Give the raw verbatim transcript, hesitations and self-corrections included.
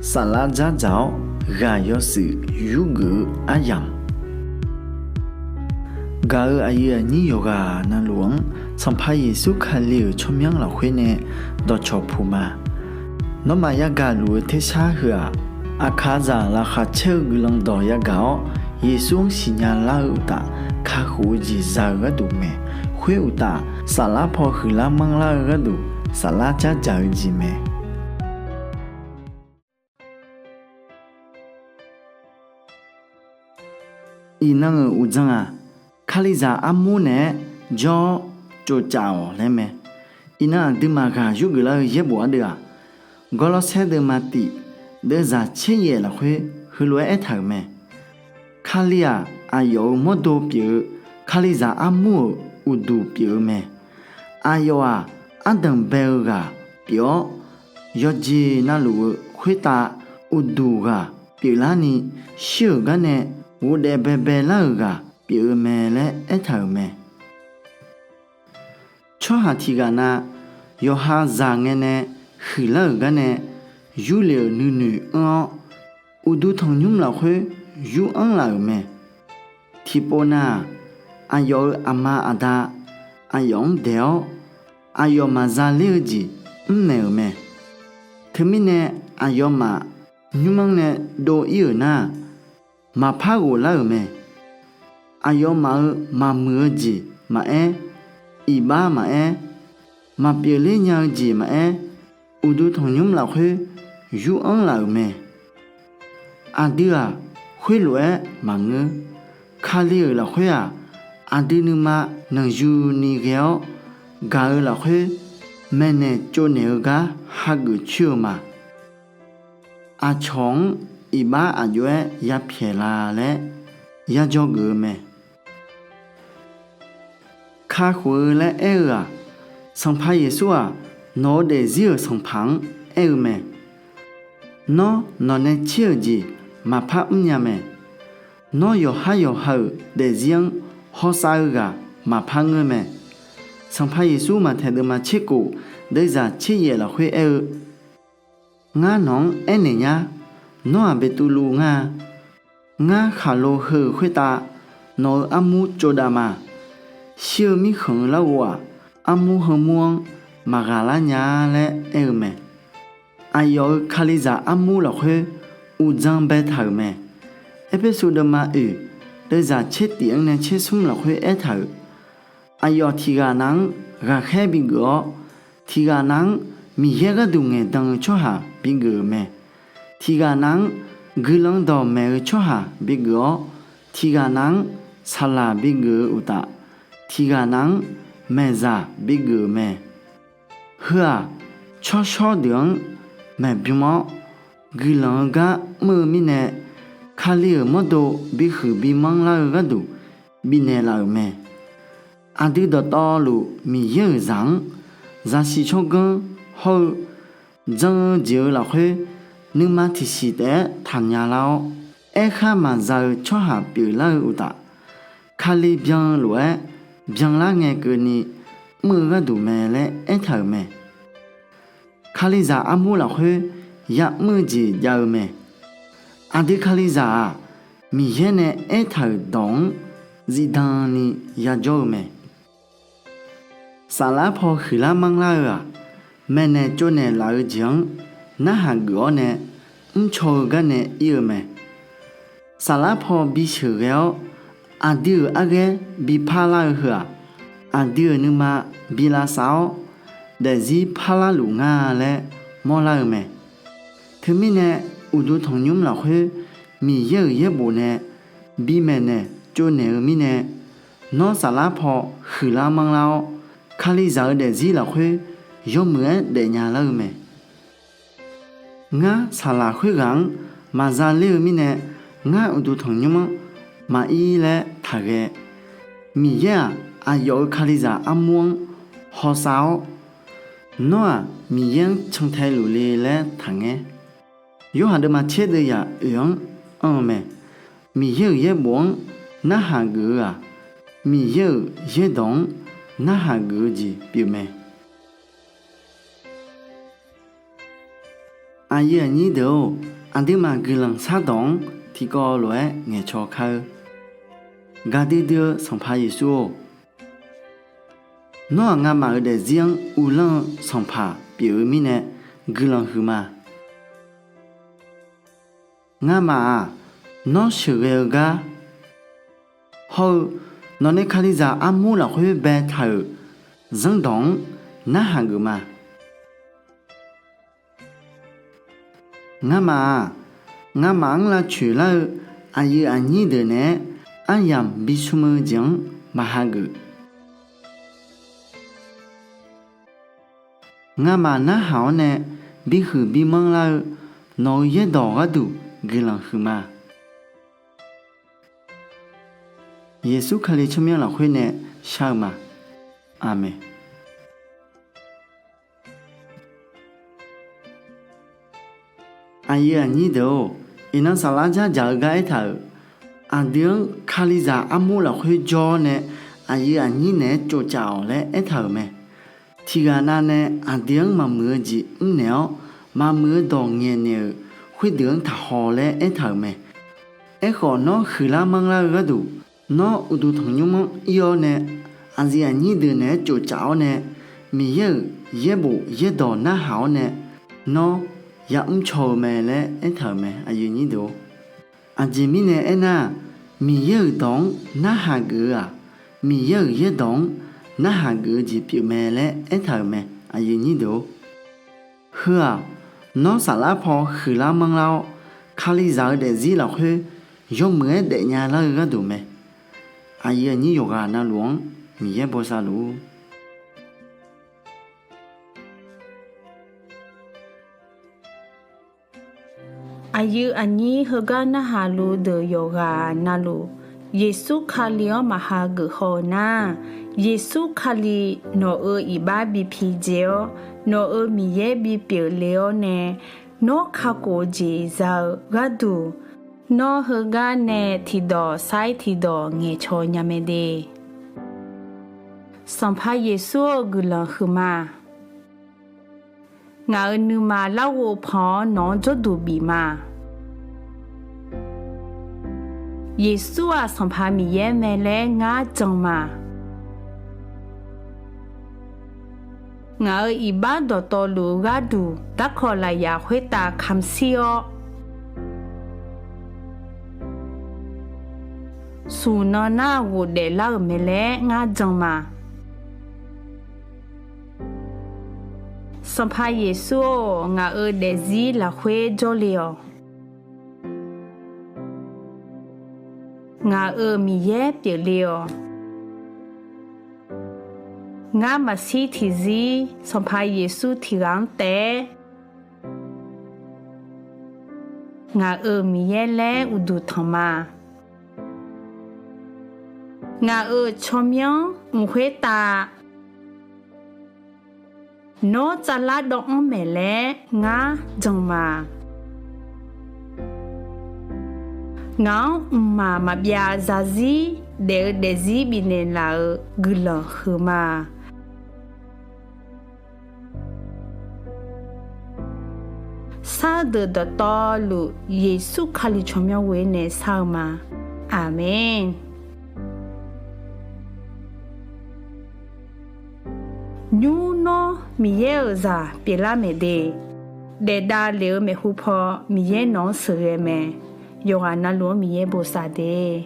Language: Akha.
Saflar dzardzaq-awr ghaq yawshuif yurgeuf-eu aryamq, gaq-euq aqyuif aqnyir yawqghaq navluf-anr Sanqpaq Yeqsur Kali-euq tsawrmyanr lafkhoer nae dawqcawq puq ma. Nawmaf yagaq luf-eu tersar heu-aq, aqkaqzaq laqkhaq caer-eu guiqlanq dawq yagaq-awr, Yeqsur-anr siqnya lar-eu uqtaf, kakhof-eu jeq za-eu gharduq mae. Khoer uqtaf, saflar paw huiqlar manrlar-eu gharduq, saflar dzardzaq-eu jeq mae. Iqnan-euq uqdzan-aq, Kalizaq armur naeq-aer jawr-awr tsovcaf-awq laer mae. Iqnan aqduimaf ghaq yurgeuf lar-eu yaerbof ardeuv-aq, Gawrlawrsaer deuvma tif deuvzaq tser yaef lafkhoer heulof-aer aertaq-euq mae. Kali-aq, aqyawf-euq mawrdo pyeuf-eu Kalizaq armur-euq uqduq pyeuf-eu mae. Aqyawf-aq, ardanq bae-eu ghaq pyeuf-awr, yawqjeq navluf-eu khoertav uqduq ghaq pyeuflarni, shir-euq garnae ghofdaef baebae lar-euq ghaq pyeuf-eu mae laer aertaq-euq mae. Tsawrhaq tiqghaq na, yawqha zaq ngae nae huiqlar-euq garnae yurlef-euq nuinoeq anr-awr, uqduq tanqnymr lafkhoer yur anr laf-euq mae. Tiqpov nav-aq, aqyawf-euq aqma aqda aqyawf-anr daeq-awr, aqyawf maqza ler-eu jeq mrnaeq-euq mae. Teumirnae, aqyawfmaf nymr-anr nae dov-ir-euq nar-aq, maqpar ghoflar-euq mae. Aqyawfmaf-euq maqmuiq-eu jeq maqaer, iqbax maqaer, maqpyeuf ler nya-eu jeq maqaer, uqduq tanqnymr lafkhoer yur anr laf-euq mae. Aqdui-aq, khoerlof-aer maqngeur. Kali-euq lafkhoer-aq, aqdui nuima nanqyuni ghae-awr gaq-eu lafkhoer maeqnaeq tsovnaeq-eu gar hageuf coer-eu ma. Aqcawq-anr iqbax aqjox-aer yapyaeq la laer yajawr geuf-eu mae. Kakhof-eu laer aer-eu-aq, Sanqpaq Yeqsur-aq, nawq-eu daefzir-euq Sanqpaq-anr aer-eu mae. Nawr, nawqnae tser-euq jeq maqpar mrnya mae. Nawr, yawqhar yawqha-euq daefzir-anr hawsav-eu ghaq maqpar ngeur mae. Sanqpaq Yeqsur Maqtaeq deuvma tser kof deuvzaq tser yaef lafkhoer aer-eu, Ngar nawq-anr aernaeq nyar. Nawr-aq, Beqtuvluv ngar-a. Ngar khaqlo heu-euq khoertav nawq-euq armur tsovdav ma. Shir-eu mirkhanq-eu larghov-aq, armur heumur-anr maqghaq lar nya-a laer aer-eu mae. Aqyawf-euq Kalizaq armur lafkhoer uqdzan baetaq-euq mae. Erpersu deuvma oeq deuvzaq tser tif-anr nae tser smr lafkhoer aertaq-euq, aqyawf tiqghaq nav-anr ghaqkhaer bigeuf-awr, tiqghaq nav-anr Miqyaer gharduq ngaeqdan-eu tsawrhaq bigeuf-euq mae. Tiqghaq nav-anr guiqlanq dawqmaeq-eu tsawrhaq bigeuf-awr, tiqghaq nav-anr saqlaq bigeuf-eu uqtaf, tiqghaq nav-anr maeqzaq bigeuf-euq mae. Heu-aq, tsawrshawr deuq-anr maeqbym-awr, guiqlanq-eu gar mr-eu mirnae, Kali-euq mawrdo bihuiq bimanr lar-eu gharduq bifnaeq laf-euq mae. Aqdui dawqtawvluf Miqyaer-euq zaq-anr zaqsiq tsawrganr hawr-eu jan-eu jeq-eu lafkhoer nuima tiqsiq taef-aer taqnya lar-awr, aerkhar maqza-eu tsawrhaq pyeuflar-eu uqtaf, Kali byan-eu lof-aer byanlar ngae keuvni mr-eu gharduq mae laer aertaq-euq mae. Kalizaq armur lafkhoer ya'mr-eu jeq jav-eu mae. Aqdui Kalizaq-aq, Miqyaer nae aertaq-euq dawq-anr zifdan ni yajawr-eu mae. Saflar paw huiqlar manrlar-eu-aq, maeqnaeq tsovnaeq laf-eu jeq-anr narhaq geuf-awr nae mrcaw-eu garnae ir-eu mae. Saflar paw bisheuq ghae-awr aqdui-euq arghaer biparlar-eu heu-aq, aqdui-euq nuima bi lavsav-awr daefzir parlar luf ngar laer mawrlar-eu mae. Teumirnae, uqduq tanqnymr lafkhoer Miqyaer-euq yaerbof nae bimaeq naeq tsovnaeq-eu mirnae, nawr saflar paw huiqlar manrlar-awr, Kalizaq-eu daefzir lafkhoer yawmuiq-aer daefnya lar-eu mae. Ngar saqlaq khoerghaq-anr maqza ler-eu mirnae, ngar uqduq tanqnymr-anr maqir laer taqghae. Miqyaer-aq, aqyawf-euq Kalizaq armur-anr hawsav-awr, nawr-aq, Miqyaer-anr cantae luf le laer taqngaer. Yorhaq deuvma tser deuvyaq oeq-anr anr-eu mae. Miqyaer-euq yaerbof-anr narhaq geuf-eu-aq, Miqyaer-euq yaerdawq-anr narhaq geuf-eu jeq pyeufmae. Aqyuif aqnyir deuq-or, aqduimaf guiqlanq shardawq-anr tiqkawv lof-aer ngaeqcaw kar-eur. Gaqdui dui-eu Sanqpaq Yeqsur-or, Nawr-aq, ngamaf-euq daefzir-anr uvlanr-eu Sanqpaq pyeuf-eu mirnae guiqlanq huiqma. Ngamaf-aq, Nawr sheuqghae-eu gar hawr-eu Nawqnae Kalizaq armur lafkhoer baetaq-euq zanrdawq-anr narhaq geufma. Ngamaf-aq, ngamaf-anr lavcoeq lar-eu aqyuif aqnyir deuq naeq-aer aryamq bismr-eu jeq-anr maq hageuf. Ngamaf narhaq-awr nae bihuiq bimanr lar-eu Nawq-eu yaerdawq gharduq guiqlanq huiqma. Yeqsur Kali tsawrmyanr lafkhoer nae shar-eu ma. Aqmeq. Aqyuif aqnyir deuq-or, iqnan saflar dzardzaq-eu gar aertaq-euq, aqdui-anr Kalizaq armur lafkhoer jawr-awr nae aqyuif aqnyir naeq-aer tsovcaf-awq laer aertaq-euq mae. Tiqghaq navnae aqdui-anr maqmuiq-eu jeq mrnaeq-awr, maqmuiq-eu dawq ngaeqnaeq-euq khoerdeuq-anr taqhaw laer aertaq-euq mae. Aerkhawf, Nawr huiqlar manrlar-eu gharduq, Nawr uqduq tanqnymr-anr ir-awr nae, aqyuif aqnyir deuq naeq-aer tsovcaf-awr nae, Miqyaer-euq yaerbof yaerdawq narhaq-awr nae, Nawr yamr caw-eu mae laer aertaq-euq mae. Aqjeq mirnae aernar-aq, Miqyaer-euq dawq-anr narhaq geuf-eu-aq, Miqyaer-euq yaerdawq-anr narhaq geuf-eu jeq pyeufmae laer aertaq-euq mae. Heu-aq, Nawr saflar paw huiqlar manrlar-awr, Kalizaq-eu daefzir lafkhoer yawmuiq-aer daefnya lar-eu gharduq mae. Aqyuif aqnyir yawqghaq navluf-anr Miqyaer bosav luf-ur. Aqyuif aqnyir heugar narhaq luf deuq yawqghaq navluf, Yeqsur Kali-anr maqha geuf haw-eu nar, Yeqsur Kali nawq-euq iqbax bi pidzae-awr, nawq-euq Miqyaer bipyeuf le-awr nae, nawr kakhof-eu jeq za-eu gharduq, nawr heugar nae tiqdawq sair tiqdawq ngaeqcaw nya mae de. Sanqpaq Yeqsur-eu guiqlanq huiqma. Ngaq-euq nuima larghov pan-awr nawq-anr jawrduq bif ma. Yeqsur-aq Sanqpaq Miqyaer mae laer ngar jan ma. Ngaq-euq iqbax dawqtawvluf-eu gharduq darkawq lafyaq khoertav kamq shir-awr, smq nan nar ghofdaef lar-euq mae laer ngar jan ma. Sanqpaq Yeqsur-or, ngaq-euq daefzir lafkhoer jawrle-awq. Ngaq-euq Miqyaer pyeufle-awq. Ngar maqshir tiqzir Sanqpaq Yeqsur tiq ghaq-anr taef-aer ngaq-euq Miqyaer laer uqduq tanq ma. Ngaq-euq tsawrmyanr mq khoertav nawr tsavlar dawv-anr maeq laer ngar jan ma. Ngaq-anr mqmaq maqbyav zarzir daef-eu daefzir bifnaeq laf-euq guiqlanq huiqma. Sar deuq dawqtawvluf Yeqsur Kali tsawrmyanr ghoer nae shar-eu ma. Aqmeq. Nymr nawr Miqyaer-euq zaq pyeuflar maeq de. Daefdav lef-eu maeqhu paw Miqyaer nawq-anr sheuqghae mae. Yawqghaq navluf-anr Miqyaer bosav de.